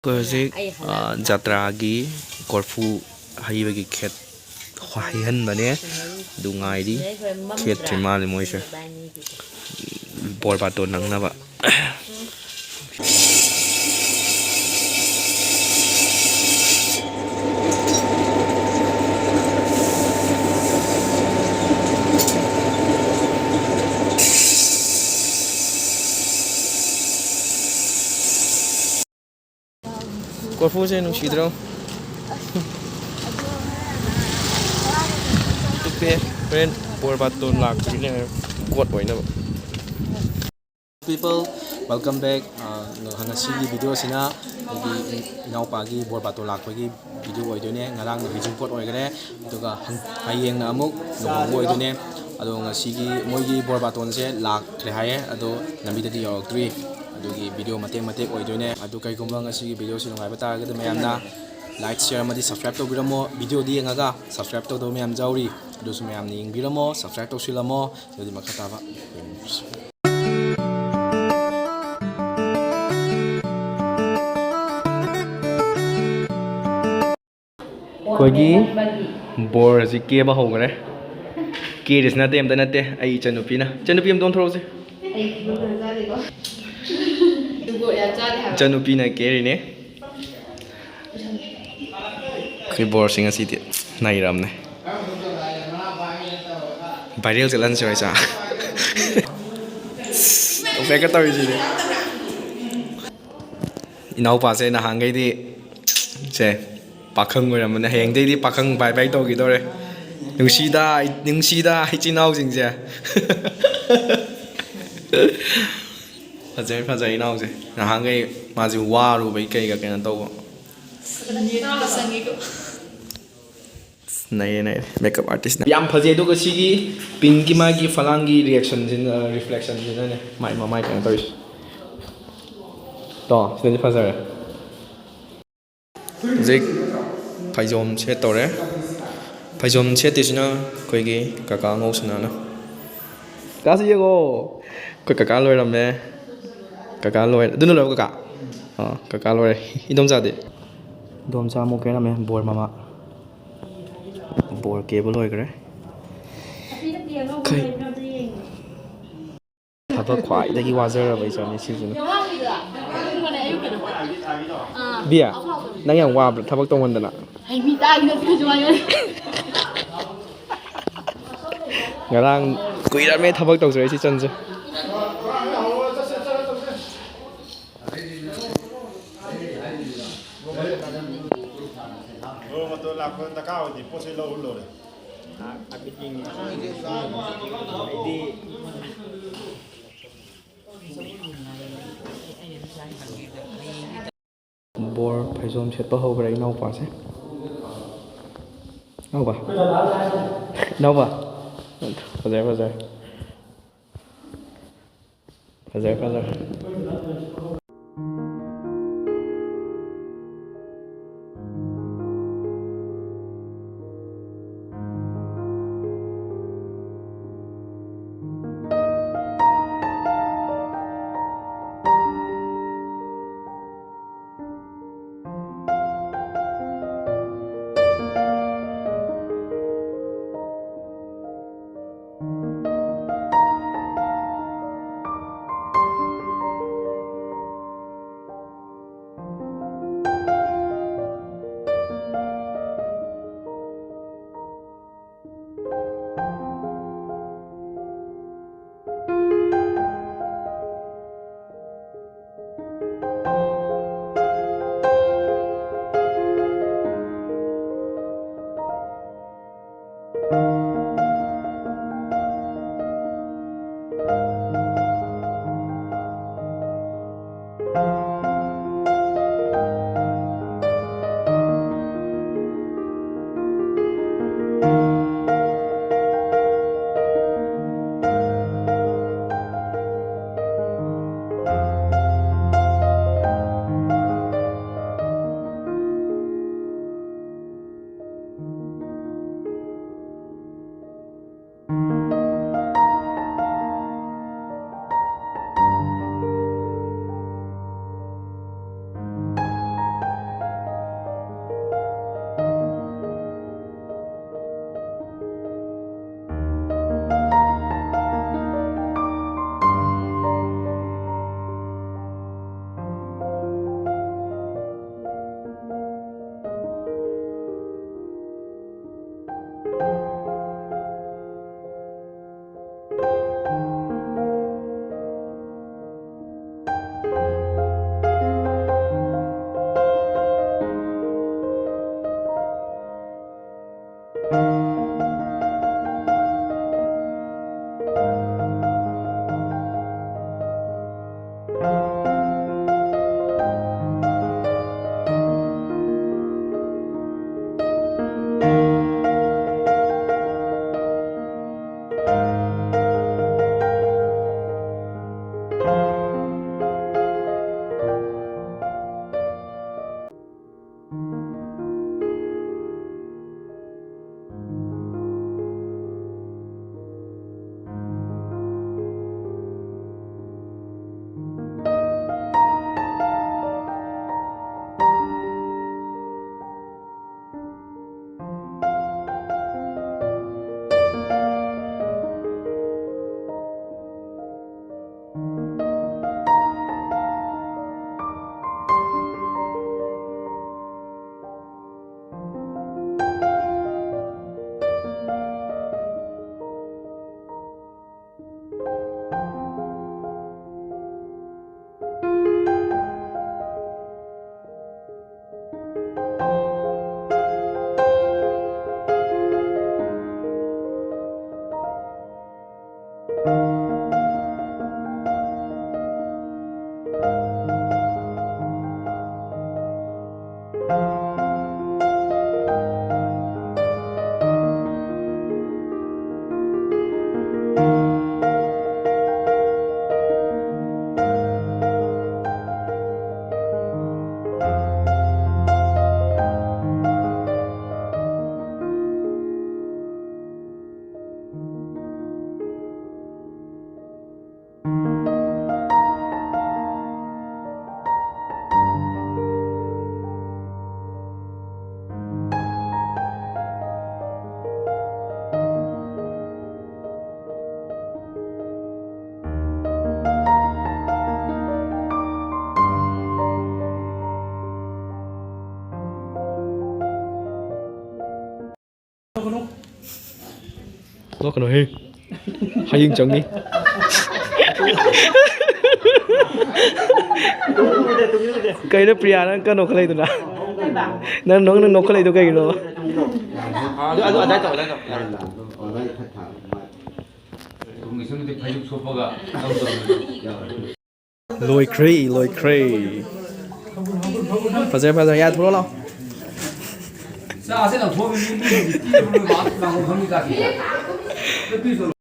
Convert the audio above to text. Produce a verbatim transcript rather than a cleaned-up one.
ꯑꯩꯈꯣꯏ ꯍꯧꯖꯤꯛ, ꯑ, ꯖꯇ꯭ꯔꯥꯒꯤ ꯀꯣꯔꯐꯨ ꯍꯩꯕꯒꯤ ꯈꯦꯠ ꯍꯩꯍꯟꯕꯅꯦ꯫ ꯑꯗꯨ ꯉꯥꯏꯔꯤ꯫ ꯈꯦꯠꯇ꯭ꯔꯤ ꯃꯥꯜꯂꯦ ꯃꯣꯏꯁꯦ꯫ ꯕꯣꯔ ꯕꯥꯇꯣꯟ ꯅꯪꯅꯕ꯫ ꯀꯣꯔꯐꯨꯁꯦ ꯅꯨꯡꯁꯤꯗ꯭ꯔꯣ? ꯄꯤꯛꯄꯦ꯫ ꯍꯣꯔꯦꯟ ꯕꯣꯔ ꯕꯥꯇꯣꯟ ꯂꯥꯛꯄꯒꯤꯅꯦ, ꯒꯣꯠ ꯑꯣꯏꯅꯕ꯫ People, welcome back꯫ ꯑ, ꯉꯁꯤꯒꯤ ꯚꯤꯗꯤꯑꯣꯁꯤꯅ ꯑꯩꯒꯤ ꯏꯅꯥꯎꯄꯥꯒꯤ ꯕꯣꯔ ꯕꯥꯇꯣꯟ ꯂꯥꯛꯄꯒꯤ ꯚꯤꯗꯤꯑꯣ ꯑꯣꯏꯗꯣꯏꯅꯦ꯫ ꯉꯔꯥꯡꯅ ꯍꯩꯖꯤꯡꯄꯣꯠ ꯑꯣꯏꯈꯔꯦ, ꯑꯗꯨꯒ ꯍꯪ-, ꯍꯌꯦꯡꯅ ꯑꯃꯨꯛ ꯂꯨꯍꯣꯡꯕ ꯑꯣꯏꯗꯣꯏꯅꯦ꯫ ꯑꯗꯣ ꯉꯁꯤꯒꯤ ꯃꯣꯏꯒꯤ ꯕꯣꯔ ꯕꯥꯇꯣꯟꯁꯦ ꯂꯥꯛꯈ꯭ꯔꯦ ꯍꯥꯏꯌꯦ, ꯑꯗꯣ ꯂꯝꯕꯤꯗꯗꯤ ꯌꯧꯔꯛꯇ꯭ꯔꯤ꯫ ꯑꯗꯨꯒꯤ ꯚꯤꯗꯤꯑꯣ ꯃꯇꯦꯛ ꯃꯇꯦꯛ ꯑꯣꯏꯗꯣꯏꯅꯦ꯫ ꯑꯗꯨ ꯀꯩꯒꯨꯝꯕ ꯉꯁꯤꯒꯤ ꯚꯤꯗꯤꯑꯣꯁꯤ ꯅꯨꯡꯉꯥꯏꯕ ꯇꯥꯔꯒꯗꯤ ꯃꯌꯥꯝꯅ like, share ꯑꯃꯗꯤ subscribe ꯇꯧꯕꯤꯔꯝꯃꯣ꯫ ꯚꯤꯗꯤꯑꯣꯗꯤ ꯌꯦꯡꯉꯒ subscribe ꯇꯧꯗꯕ ꯃꯌꯥꯝ ꯌꯥꯎꯔꯤ, ꯑꯗꯨꯁꯨ ꯃꯌꯥꯝꯅ ꯌꯦꯡꯕꯤꯔꯝꯃꯣ, subscribe ꯇꯧꯁꯤꯜꯂꯝꯃꯣ꯫ ꯑꯗꯨꯗꯤ ꯃꯈꯥ ꯇꯥꯕ ꯌꯦꯡꯉꯁꯤ꯫ ꯑꯩꯈꯣꯏꯒꯤ ꯕꯣꯔ ꯑꯁꯤ ꯀꯦꯕ ꯍꯧꯈ꯭ꯔꯦ꯫ ꯀꯦꯔꯤꯁꯤ ꯅꯠꯇꯦ, ꯑꯝꯇ ꯅꯠꯇꯦ, ꯑꯩ ꯏꯆꯟꯅꯨꯄꯤꯅ꯫ ꯏꯆꯟꯅꯨꯄꯤ, ꯑꯝꯇ ꯑꯣꯟꯊꯣꯔꯛꯎꯁꯦ꯫ ꯏꯆꯟꯅꯨꯄꯤꯅ ꯀꯦꯔꯤꯅꯦ꯫ ꯑꯩꯈꯣꯏ ꯕꯣꯔꯁꯤ ꯉꯁꯤꯗꯤ ꯅꯩꯔꯝꯅꯦ꯫ Viral ꯆꯠꯍꯟꯁꯤꯔꯣ ꯏꯆꯥ? ꯅꯣꯛꯐꯦꯠꯀ ꯇꯧꯔꯤꯁꯤꯗꯤ꯫ ꯏꯅꯥꯎꯄꯥꯁꯦ ꯅꯍꯥꯟꯈꯩꯗꯤ ꯁꯦ ꯄꯥꯈꯪ ꯑꯣꯏꯔꯝꯕꯅꯦ, ꯍꯌꯦꯡꯗꯩꯗꯤ ꯄꯥꯈꯪ bye bye ꯇꯧꯈꯤꯗꯧꯔꯦ꯫ ꯅꯨꯡꯁꯤꯗ, ꯅꯨꯡꯁꯤꯗ ꯏꯆꯤꯟ ꯏꯅꯥꯎꯁꯤꯡꯁꯦ꯫ ꯐꯖꯩ, ꯐꯖꯩ ꯏꯅꯥꯎꯁꯦ꯫ ꯅꯍꯥꯟꯈꯩ ꯃꯥꯁꯦ ꯋꯥꯔꯨꯕꯩ ꯀꯩꯒ ꯀꯩꯅꯣ ꯇꯧꯕ꯫ ꯅꯩꯌꯦ, ꯅꯩꯌꯦ꯫ Makeup artist ꯅ ꯌꯥꯝ ꯐꯖꯩ꯫ ꯑꯗꯨꯒ ꯁꯤꯒꯤ pinkꯀꯤ ꯃꯥꯒꯤ ꯐꯂꯥꯡꯒꯤ reactionꯁꯤꯅ, reflectionꯁꯤꯅꯅꯦ ꯃꯥꯏ ꯃꯃꯥꯏ ꯀꯩꯅꯣ ꯇꯧꯔꯤꯁꯦ꯫ ꯇꯣ, ꯁꯤꯗꯗꯤ ꯐꯖꯔꯦ꯫ ꯍꯧꯖꯤꯛ ꯐꯩꯖꯣꯝ set ꯇꯧꯔꯦ꯫ ꯐꯩꯖꯣꯝ ꯁꯦꯠꯇꯣꯏꯁꯤꯅ ꯑꯩꯈꯣꯏꯒꯤ ꯀꯀꯥ ꯉꯧꯁꯅꯥꯅ꯫ ꯀꯀꯥꯁꯤ ꯌꯦꯡꯉꯣ꯫ ꯑꯩꯈꯣꯏ ꯀꯀꯥ ꯂꯣꯏꯔꯝꯃꯦ꯫ ꯀꯀꯥ ꯂꯣꯏꯔꯦ꯫ ꯑꯗꯨꯅ ꯂꯣꯏꯔꯕꯣ ꯀꯀꯥ? ꯑꯥ, ꯀꯀꯥ ꯂꯣꯏꯔꯦ꯫ ꯏꯗꯣꯝꯆꯥꯗꯤ? ꯏꯗꯣꯝꯆꯥ ꯑꯃꯨꯛ ꯀꯦꯔꯝꯃꯦ, ꯕꯣꯔ ꯃꯃꯥ꯫ ꯕꯣꯔ ꯀꯦꯕ ꯂꯣꯏꯈ꯭ꯔꯦ꯫ ꯊꯕꯛ ꯈ꯭ꯋꯥꯏꯗꯒꯤ ꯋꯥꯖꯔꯕ ꯏꯆꯥꯅꯤ ꯁꯤꯁꯤꯅ꯫ ꯕꯤꯌꯥ, ꯅꯪ ꯌꯥꯝ ꯋꯥꯕ꯭ꯔꯥ ꯊꯕꯛ ꯇꯧꯃꯟꯗꯅ? ꯉꯔꯥꯡ ꯀꯨꯏꯔꯝꯃꯦ ꯊꯕꯛ ꯇꯧꯖꯔꯛꯏꯁꯤ ꯏꯆꯟꯁꯦ꯫ ꯂꯣꯏꯔ ꯃꯇꯨꯡ ꯂꯥꯛꯄ ꯗꯔꯀꯥꯔ ꯑꯣꯏꯗꯦ, ꯄꯣꯠ ꯆꯩ ꯂꯧꯔ ꯂꯣꯏꯔꯦ꯫ ꯕꯣꯔ ꯐꯩꯖꯣꯝ ꯁꯦꯠꯄ ꯍꯧꯈ꯭ꯔꯦ ꯏꯅꯥꯎꯄꯥꯁꯦ꯫ ꯏꯅꯥꯎꯄꯥ, ꯏꯅꯥꯎꯄꯥ, ꯐꯖꯔꯦ, ꯐꯖꯔꯦ꯫ ꯐꯖꯔꯦ, ꯐꯖꯔꯦ꯫ ꯅꯣꯛꯀꯅꯨꯍꯦ꯫ ꯍꯌꯦꯡ ꯆꯪꯅꯤ꯫ ꯀꯩꯅꯣ ꯄ꯭ꯔꯤꯌꯥ, ꯅꯪ ꯀꯩꯅꯣ ꯈꯜꯂꯛꯏꯗꯨꯅ? ꯅꯪ, ꯅꯪ, ꯅꯪ ꯅꯣꯛꯈꯠꯂꯛꯏꯗꯣ ꯀꯩꯒꯤꯅꯣ? ꯑꯗꯨ, ꯑꯗꯨ, ꯑꯗꯥꯏ ꯇꯧ, ꯑꯗꯥꯏ ꯇꯧ꯫ ꯇꯨꯡꯒꯤ ꯁꯨꯝꯗꯤ ꯐꯩꯖꯨꯞ ꯁꯨꯞꯄꯒ ꯂꯣꯏꯈ꯭ꯔꯦ, ꯂꯣꯏꯈ꯭ꯔꯦ꯫ ꯐꯖꯔꯦ, ꯐꯖꯔꯦ꯫ ꯌꯥꯔꯦ, ꯊꯣꯛꯂꯛꯑꯣ ꯂꯥꯎ꯫ ꯆꯥꯁꯦ ꯂꯪꯊꯣꯛꯑꯝꯃꯤ, ꯃꯤ, ꯃꯤ, ꯃꯤ, ꯃꯤ, ꯃꯤ, ꯃꯤ, ꯃꯤ, ꯃꯤ, ꯃꯤ, ꯃꯤ, ꯃꯤ, ꯃꯤ,